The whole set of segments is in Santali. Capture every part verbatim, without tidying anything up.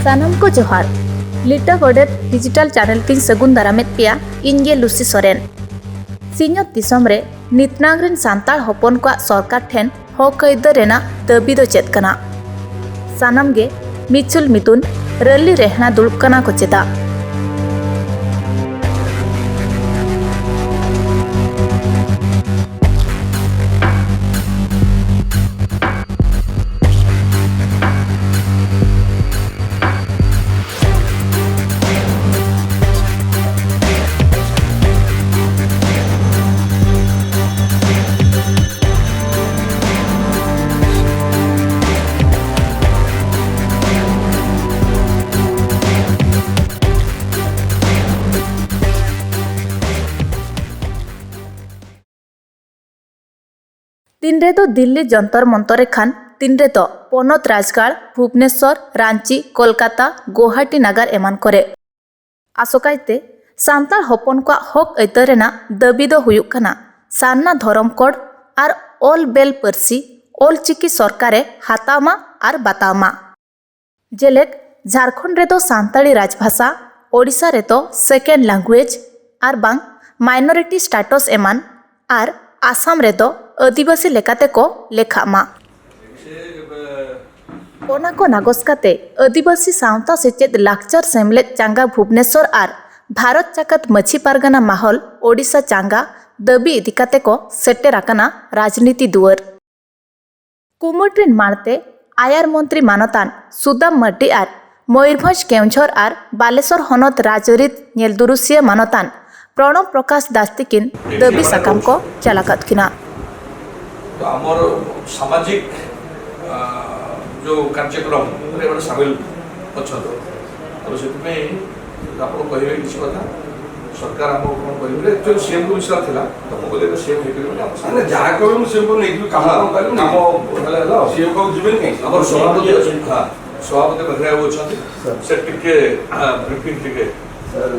ᱥᱟᱱᱟᱢ ᱠᱚ ᱡᱚᱦᱟᱨ᱾ ᱞᱤᱴᱟᱹ ᱜᱚᱰᱮᱛ ᱰᱤᱡᱤᱴᱟᱞ ᱪᱮᱱᱮᱞ ᱛᱤᱧ ᱥᱟᱹᱜᱩᱱ ᱫᱟᱨᱟᱢᱮᱫ ᱯᱮᱭᱟ᱾ ᱤᱧ ᱜᱮ ᱞᱩᱥᱤ ᱥᱚᱨᱮᱱ᱾ ᱥᱤᱧᱚᱛ ᱫᱤᱥᱚᱢ ᱨᱮ ᱱᱤᱛᱱᱟᱝ ᱨᱤᱱ ᱥᱟᱱᱛᱟᱲ ᱦᱚᱯᱚᱱ ᱠᱚᱣᱟᱜ ᱥᱚᱨᱠᱟᱨ ᱴᱷᱮᱱ ᱦᱚᱠ ᱟᱹᱭᱫᱟᱹᱨ ᱨᱮᱱᱟᱜ ᱫᱟᱹᱵᱤ ᱫᱚ ᱪᱮᱫ ᱠᱟᱱᱟ? ᱥᱟᱱᱟᱢ ᱜᱮ ᱢᱤᱪᱷᱩᱞ ᱢᱤᱫᱩᱱ ᱨᱮᱞᱤ ᱨᱮ ᱦᱮᱱᱟ ᱫᱩᱲᱩᱵ ᱠᱟᱱᱟ ᱠᱚ ᱪᱮᱫᱟᱜ? ᱛᱤᱱ ᱨᱮᱫᱚ ᱫᱤᱞᱞᱤ ᱡᱚᱱᱛᱚᱨ ᱢᱚᱱᱛᱚᱨ ᱨᱮ ᱠᱷᱟᱱ ᱛᱤᱱ ᱨᱮᱫᱚ ᱯᱚᱱᱚᱛ ᱨᱟᱡᱽᱜᱟᱲ, ᱵᱷᱩᱵᱽᱱᱮᱥᱚᱨ, ᱨᱟᱸᱪᱤ, ᱠᱳᱞᱠᱟᱛᱟ, ᱜᱳᱦᱟᱴᱤ ᱱᱟᱜᱟᱨ ᱮᱢᱟᱱ ᱠᱚᱨᱮ᱾ ᱟᱥᱚᱠᱟᱭᱛᱮ ᱥᱟᱱᱛᱟᱲ ᱦᱚᱯᱚᱱ ᱠᱚᱣᱟᱜ ᱦᱚᱠ ᱟᱹᱭᱫᱟᱹᱨ ᱨᱮᱱᱟᱜ ᱫᱟᱹᱵᱤ ᱫᱚ ᱦᱩᱭᱩᱜ ᱠᱟᱱᱟ ᱥᱟᱨᱱᱟ ᱫᱷᱚᱨᱚᱢ ᱠᱳᱰ ᱟᱨ ᱚᱞ ᱵᱮᱞ ᱯᱟᱹᱨᱥᱤ ᱚᱞ ᱪᱤᱠᱤ ᱥᱚᱨᱠᱟᱨᱮ ᱦᱟᱛᱟᱣ ᱢᱟ ᱟᱨ ᱵᱟᱛᱟᱣ ᱢᱟ᱾ ᱡᱮᱞᱮᱠ, ᱡᱷᱟᱲᱠᱷᱚᱸᱰ ᱨᱮᱫᱚ ᱥᱟᱱᱛᱟᱲᱤ ᱨᱟᱡᱽᱵᱷᱟᱥᱟ, ᱳᱰᱤᱥᱟ ᱨᱮᱫᱚ ᱥᱮᱠᱮᱱᱰ ᱞᱟᱝᱜᱩᱭᱮᱡᱽ ᱟᱨ ᱵᱟᱝ ᱢᱟᱭᱱᱚᱨᱤᱴᱤ ᱥᱴᱟᱴᱚᱥ ᱮᱢᱟᱱ, ᱟᱨ ᱟᱥᱟᱢ ᱨᱮᱫᱚ ᱟᱹᱫᱤᱵᱟᱹᱥᱤ ᱞᱮᱠᱟᱛᱮ ᱠᱚ ᱞᱮᱠᱷᱟᱜ ᱢᱟ᱾ ᱚᱱᱟ ᱠᱚ ᱱᱟᱜᱚᱥ ᱠᱟᱛᱮ ᱟᱹᱫᱤᱵᱟᱹᱥᱤ ᱥᱟᱶᱛᱟ ᱥᱮᱪᱮᱫ ᱞᱟᱠᱪᱟᱨ ᱥᱮᱢᱞᱮᱫ ᱪᱟᱸᱜᱟ ᱵᱷᱩᱵᱽᱱᱮᱥᱚᱨ ᱟᱨ ᱵᱷᱟᱨᱚᱛ ᱡᱟᱠᱟᱛ ᱢᱟᱹᱡᱷᱤ ᱯᱟᱨᱜᱟᱱᱟ ᱢᱟᱦᱚᱞ ᱳᱰᱤᱥᱟ ᱪᱟᱸᱜᱟ ᱫᱟᱹᱵᱤ ᱤᱫᱤ ᱠᱟᱛᱮ ᱠᱚ ᱥᱮᱴᱮᱨ ᱟᱠᱟᱱᱟ ᱨᱟᱡᱽᱱᱤᱛᱤ ᱫᱩᱣᱟᱹᱨ᱾ ᱠᱩᱢᱩᱴ ᱨᱤᱱ ᱢᱟᱬᱛᱮ ᱟᱭᱟᱨ ᱢᱚᱱᱛᱨᱤ ᱢᱟᱱᱚᱛᱟᱱ ᱥᱩᱫᱟᱢ ᱢᱟᱨᱰᱤ ᱟᱨ ᱢᱚᱭᱩᱨᱵᱷᱚᱸᱡᱽ, ᱠᱮᱣᱡᱷᱚᱨ ᱟᱨ ᱵᱟᱞᱮᱥᱚᱨ ᱦᱚᱱᱚᱛ ᱨᱟᱡᱽᱟᱹᱨᱤ ᱧᱮᱞ ᱫᱩᱨᱩᱥᱤᱭᱟᱹ ᱢᱟᱱᱚᱛᱟᱱ ᱯᱨᱚᱬᱚᱵᱽ ᱯᱨᱚᱠᱟᱥ ᱫᱟᱥ ᱛᱤᱠᱤᱱ ᱫᱟᱹᱵᱤ ᱥᱟᱠᱟᱢ ᱠᱚ ᱪᱟᱞ ᱟᱠᱟᱫ ᱠᱤᱱᱟ᱾ ତ ଆମର ସାମାଜିକ, ଆ, ଯୋଉ କାର୍ଯ୍ୟକ୍ରମରେ ଏମାନେ ସାମିଲ ଅଛନ୍ତି। ତେଣୁ ସେଥିପାଇଁ ଆପଣ କହିବେ କିଛି କଥା, ସରକାର ଆମକୁ କ'ଣ କରିବେ? ଆକ୍ଚୁଆଲି ସିଏମ୍କୁ ବିଶ୍ୱାସ ଥିଲା, ତ ମୁଁ କହିଲି, "ଏବେ ସିଏମ୍ ହେଇପାରିବନି, ଆମ ସାଙ୍ଗରେ ଯାହା କହିବେ ମୁଁ ସିଏମ୍କୁ ନେଇଯିବି, କାମ କ'ଣ କରିବି, କାମ ହେଲେ ହେଲା ଆଉ।" ସିଏମ୍ ପାଖକୁ ଯିବେନି କାହିଁକି? ଆମର ସଭାପତି ଅଛନ୍ତି, ହଁ, ସଭାପତି ପାଖରେ ଆଉ ଅଛନ୍ତି, ସେ ଟିକେ, ଆ, ବ୍ରିଫିଂ ଟିକେ। ସାର୍,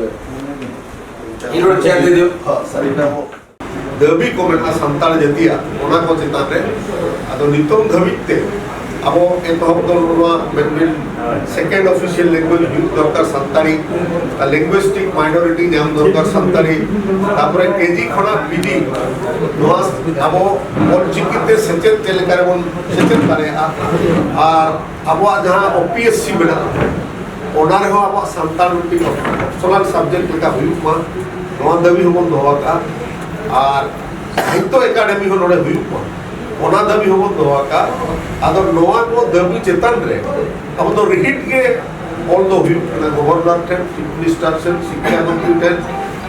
ଏଇଠି ଗୋଟେ ଚେୟାର ଦେଇଦିଅ। ହଁ, ସାର୍, ଏଇଟା ମୋ ଦାᱹᱵᱤ ᱠᱚ ᱢᱮᱱᱟᱜᱼᱟ ᱥᱟᱱᱛᱟᱲ ᱡᱟᱹᱛᱤᱭᱟᱜ, ᱚᱱᱟ ᱠᱚ ᱪᱮᱛᱟᱱ ᱨᱮ᱾ ᱟᱫᱚ ᱱᱤᱛᱚᱝ ᱫᱷᱟᱹᱵᱤᱡ ᱛᱮ ᱟᱵᱚ ᱮᱛᱚᱦᱚᱵ ᱫᱚ ᱱᱚᱣᱟ ᱢᱮᱱᱵᱤᱱ second official language ᱦᱩᱭᱩᱜ ᱫᱚᱨᱠᱟᱨ ᱥᱟᱱᱛᱟᱲᱤ, ᱟᱨ linguistic minority ᱧᱟᱢ ᱫᱚᱨᱠᱟᱨ ᱥᱟᱱᱛᱟᱲᱤ, ᱛᱟᱯᱚᱨᱮ ᱠᱮᱡᱤ ᱠᱷᱚᱱᱟᱜ ᱯᱤᱡᱤ ᱱᱚᱣᱟ ᱟᱵᱚ ᱚᱞᱪᱤᱠᱤ ᱛᱮ ᱥᱮᱪᱮᱫ ᱪᱮᱫ ᱞᱮᱠᱟ ᱨᱮᱵᱚᱱ ᱥᱮᱪᱮᱫ ᱫᱟᱲᱮᱭᱟᱜᱼᱟ, ᱟᱨ ᱟᱵᱚᱣᱟᱜ ᱡᱟᱦᱟᱸ ᱳᱯᱤᱮᱥᱥᱤ ᱢᱮᱱᱟᱜᱼᱟ, ᱚᱱᱟ ᱨᱮᱦᱚᱸ ᱟᱵᱚᱣᱟᱜ ᱥᱟᱱᱛᱟᱲ ᱢᱤᱫᱴᱤᱡ optional subject ᱞᱮᱠᱟ ᱦᱩᱭᱩᱜ ᱢᱟ, ᱱᱚᱣᱟ ᱫᱟᱹᱵᱤ ᱦᱚᱸᱵᱚᱱ ᱫᱚᱦᱚ ᱟᱠᱟᱫᱼᱟ᱾ ᱟᱨ ᱥᱟᱦᱤᱛᱛᱚ ᱮᱠᱟᱰᱮᱢᱤ ᱦᱚᱸ ᱱᱚᱰᱮ ᱦᱩᱭᱩᱜ ᱢᱟ, ᱚᱱᱟ ᱫᱟᱹᱵᱤ ᱦᱚᱸᱵᱚᱱ ᱫᱚᱦᱚ ᱟᱠᱟᱫᱼᱟ᱾ ᱟᱫᱚ ᱱᱚᱣᱟ ᱠᱚ ᱫᱟᱹᱵᱤ ᱪᱮᱛᱟᱱ ᱨᱮ ᱟᱵᱚ ᱫᱚ ᱨᱤᱦᱤᱴ ᱜᱮ ᱚᱞ ᱫᱚ ᱦᱩᱭᱩᱜ ᱠᱟᱱᱟ, ᱜᱚᱵᱷᱚᱨᱱᱚᱨ ᱴᱷᱮᱱ, ᱪᱤᱯ ᱢᱤᱱᱤᱥᱴᱟᱨ ᱴᱷᱮᱱ, ᱥᱤᱠᱠᱷᱟ ᱢᱚᱱᱛᱨᱤ ᱴᱷᱮᱱ,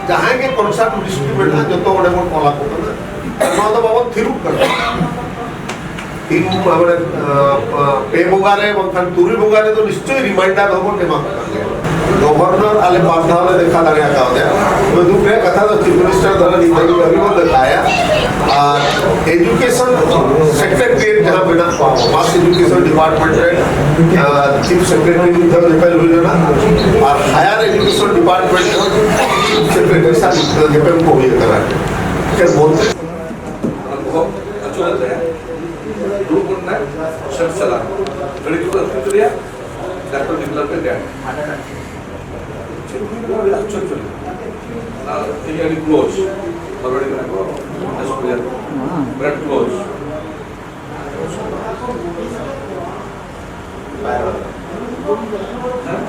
ᱡᱟᱦᱟᱸᱭ ᱜᱮ concerned ᱰᱤᱥᱴᱨᱤᱠᱴ ᱢᱮᱱᱟᱜᱼᱟ, ᱡᱚᱛᱚ ᱚᱸᱰᱮ ᱵᱚᱱ ᱚᱞ ᱟᱠᱚ ᱠᱟᱱᱟ᱾ ᱟᱨ ᱱᱚᱣᱟ ᱫᱚ ᱵᱟᱵᱚᱱ ᱛᱷᱤᱨᱚᱜ ᱠᱟᱱᱟ᱾ ᱛᱤᱱ, ᱢᱟᱱᱮ, ᱟᱸ, ᱯᱮ ᱵᱚᱸᱜᱟ ᱨᱮ ᱵᱟᱝᱠᱷᱟᱱ ᱛᱩᱨᱩᱭ ᱵᱚᱸᱜᱟ ᱨᱮᱫᱚ ᱱᱤᱥᱪᱚᱭ ᱨᱤᱢᱟᱭᱤᱱᱰᱟᱨ ᱦᱚᱸᱵᱚᱱ ᱮᱢᱟ ᱠᱚ ᱠᱟᱱ ᱜᱮᱭᱟ᱾ ᱜᱚᱵᱷᱚᱨᱱᱚᱨ ᱟᱞᱮ ᱵᱟᱨ ᱫᱷᱟᱣ ᱞᱮ ᱫᱮᱠᱷᱟ ᱫᱟᱲᱮ ᱟᱠᱟᱣᱫᱮᱭᱟ᱾ ᱛᱚᱵᱮ ᱫᱩᱠ ᱨᱮᱭᱟᱜ ᱠᱟᱛᱷᱟ ᱫᱚ ᱪᱤᱯ ᱢᱤᱱᱤᱥᱴᱟᱨ ᱫᱚ ᱱᱤᱛ ᱫᱷᱟᱹᱵᱤᱡ ᱟᱹᱣᱨᱤ ᱵᱚᱱ ᱫᱮᱠᱷᱟᱭᱟ᱾ ᱟᱨ ᱮᱰᱩᱠᱮᱥᱚᱱ ᱥᱮᱠᱨᱮᱴᱟᱨᱤᱭᱮᱴ ᱡᱟᱦᱟᱸ ᱢᱮᱱᱟᱜ ᱠᱚᱣᱟ, ᱯᱷᱟᱥᱴ ᱮᱰᱩᱠᱮᱥᱚᱱ ᱰᱤᱯᱟᱨᱴᱢᱮᱱᱴ ᱨᱮ, ᱟᱸ, ᱪᱤᱯ ᱥᱮᱠᱨᱮᱴᱟᱨᱤ ᱢᱤᱫ ᱫᱷᱟᱣ ᱧᱮᱯᱮᱞ ᱦᱩᱭ ᱞᱮᱱᱟ, ᱟᱨ ᱦᱟᱭᱟᱨ ᱮᱰᱩᱠᱮᱥᱚᱱ ᱰᱤᱯᱟᱨᱴᱢᱮᱱᱴ ᱨᱮᱦᱚᱸ ᱪᱤᱯ ᱥᱮᱠᱨᱮᱴᱟᱨᱤ ᱥᱟᱶ ᱧᱮᱯᱮᱞ ᱠᱚ ᱦᱩᱭ ᱟᱠᱟᱱᱟ᱾ ᱮᱱᱠᱷᱟᱱ ᱢᱚᱱᱛᱨᱤ ᱵᱚᱦᱚᱜ ᱟᱹᱪᱩᱨ ᱞᱮᱱ ᱛᱟᱭᱟ, ᱫᱩᱲᱩᱵ ᱜᱚᱫ ᱮᱱᱟᱭ, ᱥᱮᱱ ᱪᱟᱞᱟᱜ᱾ ᱜᱟᱹᱰᱤ ᱠᱚ ᱟᱹᱪᱩᱨ ᱠᱮᱫᱮᱭᱟ, ᱰᱟᱠᱛᱚᱨ ᱵᱤᱯᱞᱚᱵ ᱨᱮ ᱰᱮᱰ᱾ ᱪᱮᱫ ᱦᱩᱭ ᱠᱟᱱᱟ? ᱟᱹᱰᱤ ᱟᱪᱪᱷᱚ ᱟᱪᱪᱷᱚ᱾ ᱟᱨ ᱤᱧ ᱟᱹᱰᱤ ᱠᱞᱳᱡᱽ, ᱵᱟᱨᱵᱟᱨᱤ ᱠᱟᱱᱟ ᱠᱚ, ᱵᱤᱨᱟᱴ ᱠᱞᱳᱡᱽ᱾ ᱵᱟᱭ ᱨᱚᱲ ᱠᱟᱱᱟ᱾ ᱦᱮᱸ?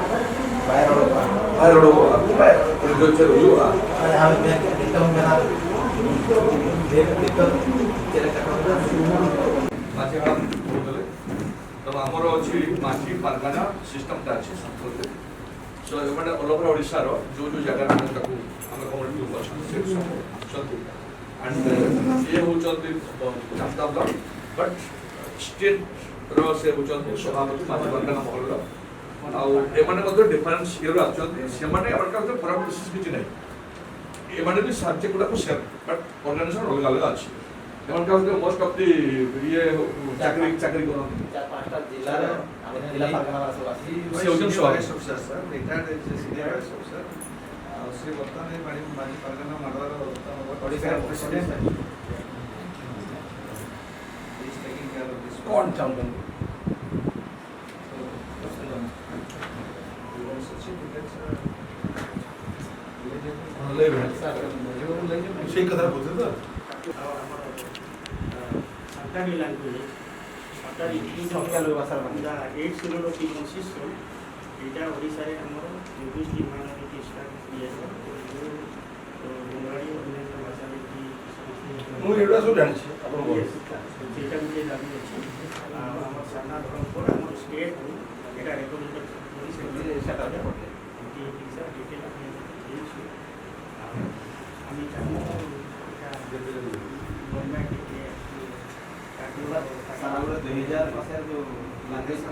ᱵᱟᱭ ᱨᱚᱲ ᱠᱟᱱᱟ᱾ ᱵᱟᱭ ᱨᱚᱲ ᱠᱟᱱᱟ᱾ ᱩᱱᱤ ᱫᱚ ᱪᱮᱫ ᱦᱩᱭᱩᱜᱼᱟ? ᱟᱨ ᱡᱟᱦᱟᱸ ᱵᱮᱱ ᱢᱮᱱ ᱠᱮᱫ, ᱱᱤᱛᱚᱝ ᱢᱮᱱᱟᱜ᱾ ᱱᱤᱛᱚᱝ ᱪᱮᱫ ᱞᱮᱠᱟ ᱠᱚ ᱢᱟᱹᱡᱷᱤ ᱦᱟᱲᱟᱢ ᱠᱚ ᱵᱚᱞᱮ, ᱛᱚ, ଆମର ଅଛି ମାଝୀ ପାରଗାନା ସିଷ୍ଟମଟା ଅଛି ସଂସ୍କୃତି। ତ ଏମାନେ ଅଲ୍ ଓଭର ଓଡ଼ିଶାର ଯୋଉ ଯୋଉ ଜାଗାରେ ଆମେ ତାକୁ, ଆମେ କମିଟି ଅଛନ୍ତି, ସେଠି ସବୁ ଅଛନ୍ତି। ଆଣ୍ଡ ଇଏ ହେଉଛନ୍ତି ଚାନ୍ଦା ବ୍ଲକ, ବଟ୍ ଷ୍ଟେଟ୍ର ସେ ହେଉଛନ୍ତି ସଭାପତି ମାଝୀ ପାରଗାନା ମହଲର। ଆଉ ଏମାନେ ମଧ୍ୟ ଡିଫରେନ୍ସ ଇଏରୁ ଆସୁଛନ୍ତି, ସେମାନେ ଏମାନଙ୍କର ଖରାପ ବିଶେଷ କିଛି ନାହିଁ। ଏମାନେ ବି ସବଜେକ୍ଟ ଗୁଡ଼ାକୁ ସେମ୍, ବଟ୍ ଅର୍ଗାନାଇଜେସନ ଅଲଗା ଅଲଗା ଅଛି। ଏମାନଙ୍କର ଭିତରେ ମୋଷ୍ଟ ଅଫ୍ ଦି ଇଏ ଚାକିରି, ଚାକିରି କରନ୍ତି। ଚାରି ପାଞ୍ଚଟା ଜିଲ୍ଲାରେ ଆମର ଜିଲ୍ଲା ପାରଗାନା ବାଲା ସବୁ ଆସନ୍ତି। ସେ ହେଉଛନ୍ତି ସଭାପତି। Officer sir, retired senior IAS officer. ଆଉ ସେ ବର୍ତ୍ତମାନ ଏଇ ମାଝୀ, ମାଝୀ ପାରଗାନା ମଣ୍ଡଳର ବର୍ତ୍ତମାନ Odisha president. He is taking care of this। କ'ଣ ଚାହୁଁଛନ୍ତି? ସେଇ କଥା ବୁଝୁଛ ତ? ଆଉ ଆମର Santali language, Santali English, eight schedule of the constitution, ଏଇଟା ଓଡ଼ିଶାରେ ଆମର ଚବିଶଟି ମହାନଦୀ ଡିଷ୍ଟ୍ରିକ୍ଟ ଦିଆଯିବ। ବଙ୍ଗାଳୀ, ଅନ୍ୟାନ୍ୟ ଭାଷା, ଯେମିତି ମୁଁ ଏଗୁଡ଼ା ସବୁ ଜାଣିଛି, ଆପଣ କୁହନ୍ତୁ। ସେଇଟା ଗୋଟେ ଦାବି ଅଛି। ଆଉ ଆମର ସାରନାଥ ହ୍ରଦ, ଆମର ଷ୍ଟେଟ୍, ଏଇଟା ରେକମେଣ୍ଡ କରି ସେଟା ସେଟା ଏମିତି ଏଇ ବିଷୟରେ ଡିଟେଲ୍ ଆମେ ଦେଇଛୁ। ଆଉ ଆମେ ଚାହୁଁଛୁ ଏଇଟା ଗଭର୍ଣ୍ଣମେଣ୍ଟ ଟିକେ କାଟିବା। ସାର୍, ଆମର ଦୁଇ ହଜାର ମସିହା ଯୋଉ ଲାଙ୍ଗୁଏଜ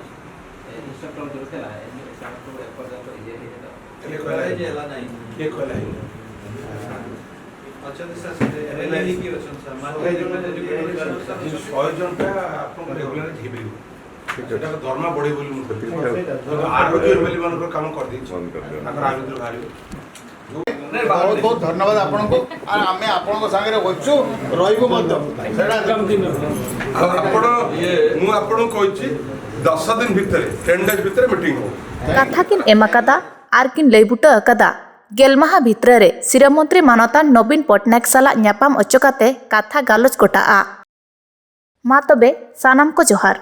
ଇନଷ୍ଟ୍ରକ୍ଟର ଯୋଉ ଥିଲା, ଏ ସାର୍ ତ ଏପର୍ଯ୍ୟନ୍ତ ଇଏ ହେଇନି ତ। କିଏ କହିଲା ହେଇନି? କିଏ କହିଲା ହେଇନି? ଅଛନ୍ତି ସାର୍, ସେ ଏମଏଲଏ ହେଇକି ଅଛନ୍ତି ସାର୍। ମାତ୍ର ଶହେ ଜଣଟା ଆପଣଙ୍କ ରେଗୁଲାର ହେଇପାରିବ। ସେଟା ଦରମା ବଢ଼େଇବ ବୋଲି ମୁଁ କହିଲି। ଆର ଯୋଉ ଏମଏଲଏ ମାନଙ୍କର କାମ କରିଦେଇଛି, ବନ୍ଦ କରିଦିଅନ୍ତୁ। ତାଙ୍କର ଆ ଭିତରୁ ବାହାରିବ। ବହୁତ ବହୁତ ଧନ୍ୟବାଦ ଆପଣଙ୍କୁ। ଆଉ ଆମେ ଆପଣଙ୍କ ସାଙ୍ଗରେ ଅଛୁ, ରହିବୁ ମଧ୍ୟ। ସେଇଟା ଆଉ ଆପଣ, ମୁଁ ଆପଣଙ୍କୁ କହିଛି, ଦଶ ଦିନ ଭିତରେ, ଟେନ୍ ଡେଜ୍ ଭିତରେ ମିଟିଂ ହବ। ᱠᱟᱛᱷᱟ ᱠᱤᱱ ᱮᱢ ᱟᱠᱟᱫᱟ ᱟᱨ ᱠᱤᱱ ᱞᱟᱹᱭ ᱵᱩᱴᱟᱹ ᱟᱠᱟᱫᱟ᱾ ᱜᱮᱞ ᱢᱟᱦᱟ ᱵᱷᱤᱛᱨᱤ ᱨᱮ ᱥᱤᱨᱟᱹ ᱢᱚᱱᱛᱨᱤ ᱢᱟᱱᱚᱛᱟᱱ ᱱᱚᱵᱤᱱ ᱯᱚᱴᱱᱟᱭᱮᱠ ᱥᱟᱞᱟᱜ ᱧᱟᱯᱟᱢ ᱚᱪᱚ ᱠᱟᱛᱮ ᱠᱟᱛᱷᱟ ᱜᱟᱞᱚᱪ ᱜᱚᱴᱟᱜᱼᱟ᱾ ᱢᱟ ᱛᱚᱵᱮ ᱥᱟᱱᱟᱢ ᱠᱚ ᱡᱚᱦᱟᱨ᱾